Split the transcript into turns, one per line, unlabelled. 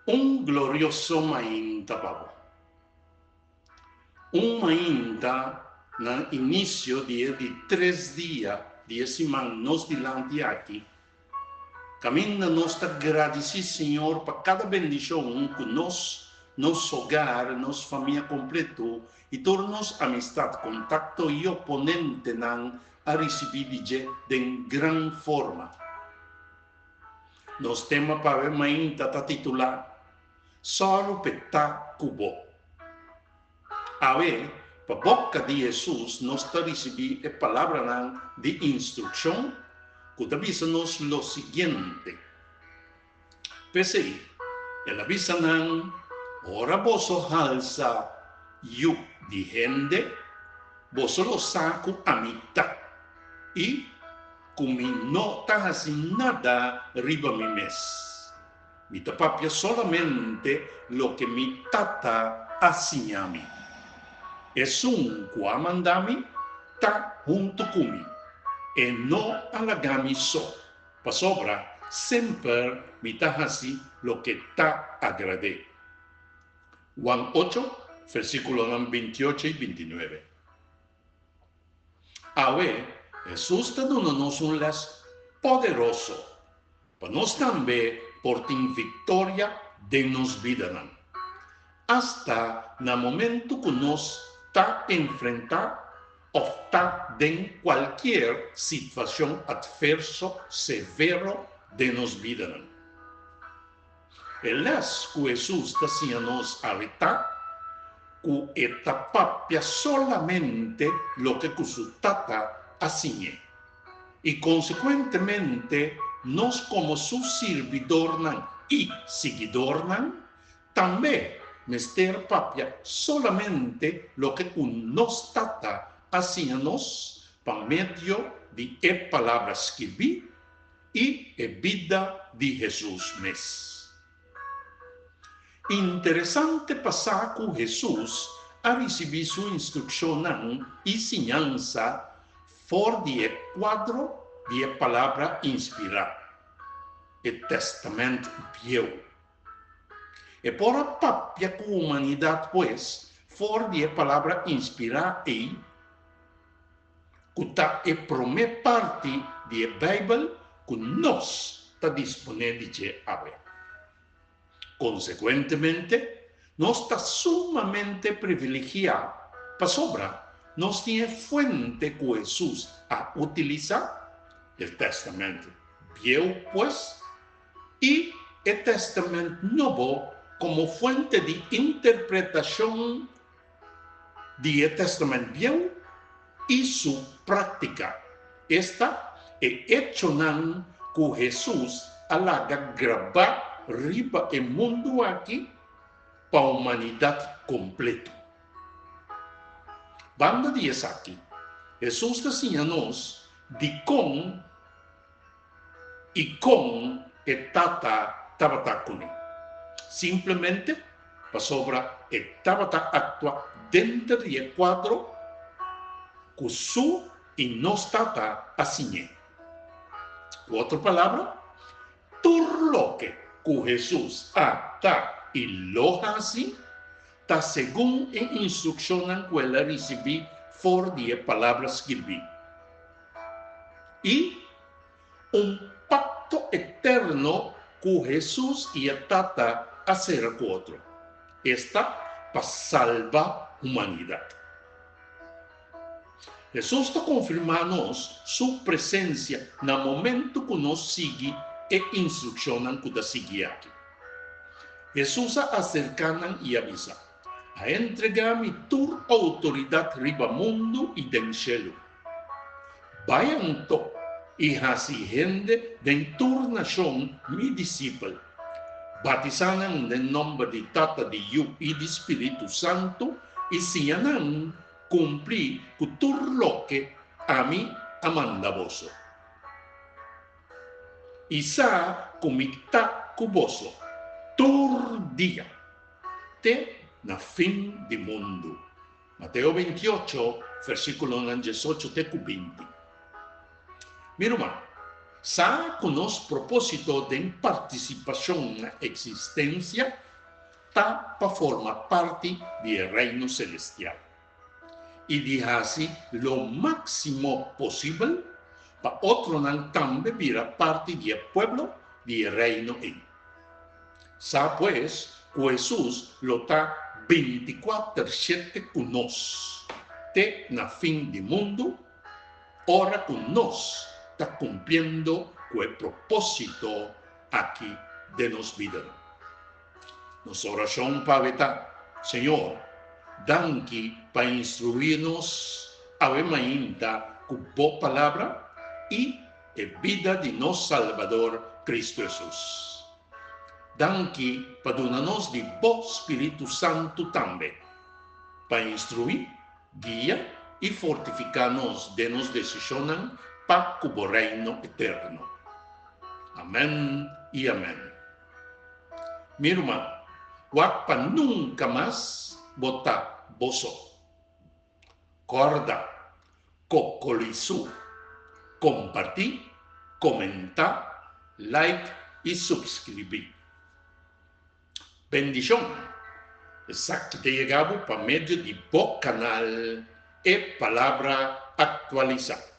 Un glorioso mainta pa bo. Un mainta na inisio di e di tres dia di e siman nos dilanti aki, kaminda nos ta gradisí Señor pa kada bendishon ku nos, nos hogar, nos famia kompleto i tur nos amistat, kontakto i oponentenan a risibí di dje den gran forma. Nos tema pa awe mainta ta titulá, Sòru p'e ta ku bo. Awe, pa boka di Hesus nos ta risibí e palabranan di instrukshon ku ta bisa nos lo siguiente, P'esei, el a bisa nan, Ora boso halsa Yu di hende, boso lo sa ku ami ta, i ku mi no ta hasi nada riba mi mes. Mi ta papia solamente loke mi Tata a siña mi. Esun ku a manda mi ta huntu ku mi. E no a laga mi so, pasobra semper mi ta hasi loke ta agrad'é. Juan ocho, versíkulonan bintiocho i bintinuebe. Awe, Hesus ta duna nos un lès poderoso pa nos tambe por tin viktoria den nos bidanan, asta na momentu ku nos ta enfrentá òf ta den kualkier situashon atverso severo den nos bidanan. E lès ku Hesus ta siña nos awe ta ku e ta papia solamente loke ku su Tata a siñ'é. I konsekuentemente nos komo su sirbidornan i siguidornan tambe mester papia solamente loke ku nos Tata a siña nos pa medio di e Palabra skirbí i e bida di Hesus mes. Interesante pa sa ku Hesus a risibí su instrukshonnan i siñansa for di e kuadro di e Palabra inspirá, e Tèstamènt Bieu. E por a papia ku humanidat pues for di e Palabra inspirá ei. Ku ta e promé parti di e Beibel ku nos ta disponé di dje awe. Konsekuentemente, nos ta sumamente privilegiá pasobra nos tin e fuente ku Hesus a utilisá, e Tèstamènt Bieu pues, i e Tèstamènt Nobo komo fuente di interpretashon di e Tèstamènt Bieu i su práktika, esta, e echonan ku Hesus a laga grabá riba e mundu aki pa humanidat kompleto. Banda di esaki, Hesus ta siña nos dikon I kon e tata tabata kuné? Simplemente pasobra e tabata aktua denter di e kuadro ku su i nos Tata a siñ'é. Ku otro palabra, tur loke ku Hesus a, ta i lo hasi ta segun e instrukshonnan ku el a risibí for di e Palabra skirbí. I un pakto eterno ku Hesus i e Tata a sera ku otro, esta pa salba humanidat. Hesus ta konfirmá nos su presensia na momentu ku nos sigui e instrukshonnan ku ta sigui aki. Hesus a aserká nan i a bisa, A entregá mi tur outoridat riba mundu i den shelu. Bai anto i hasi hende den tur nashon mi disipel. Batisá nan den nòmber di Tata, di Yu i di Spiritu Santu i siña nan kumpli ku tur loke ami a manda boso. I sa ku mi ta ku boso tur dia, te na fin di mundu. Mateo bintiocho, versíkulonan diesocho te ku binti. Mi ruman, Sa ku nos propósito den partisipashon na eksistensia ta pa forma parti di e Reino Selestial i di hasi lo máksimo posibel pa otronan tambe bira parti di e pueblo di e Reino ei. Sa pues ku Hesus lo ta bintikuater shete ku nos te na fin di mundu, ora ku nos ta kumpliendo ku e propósito aki den nos bidanan. Nos orashon pa awe ta, Señor, danki pa instruí nos awe mainta ku Bo Palabra i e bida di nos Salbador Cristo Hesus. Danki pa duna nos di Bo Spiritu Santu tambe, pa instruí, guia i fortifiká nos den nos desishonnan pa ku Bo Reino eterno. Amèn i amèn. Mi ruman, wak pa nunka mas bo ta bo so. Kòrda, kokolisú, kompartí, komentá, like i supskribí. Bendishon! Esaki ta yega bo pa medio di bo kanal E Palabra Aktualisá.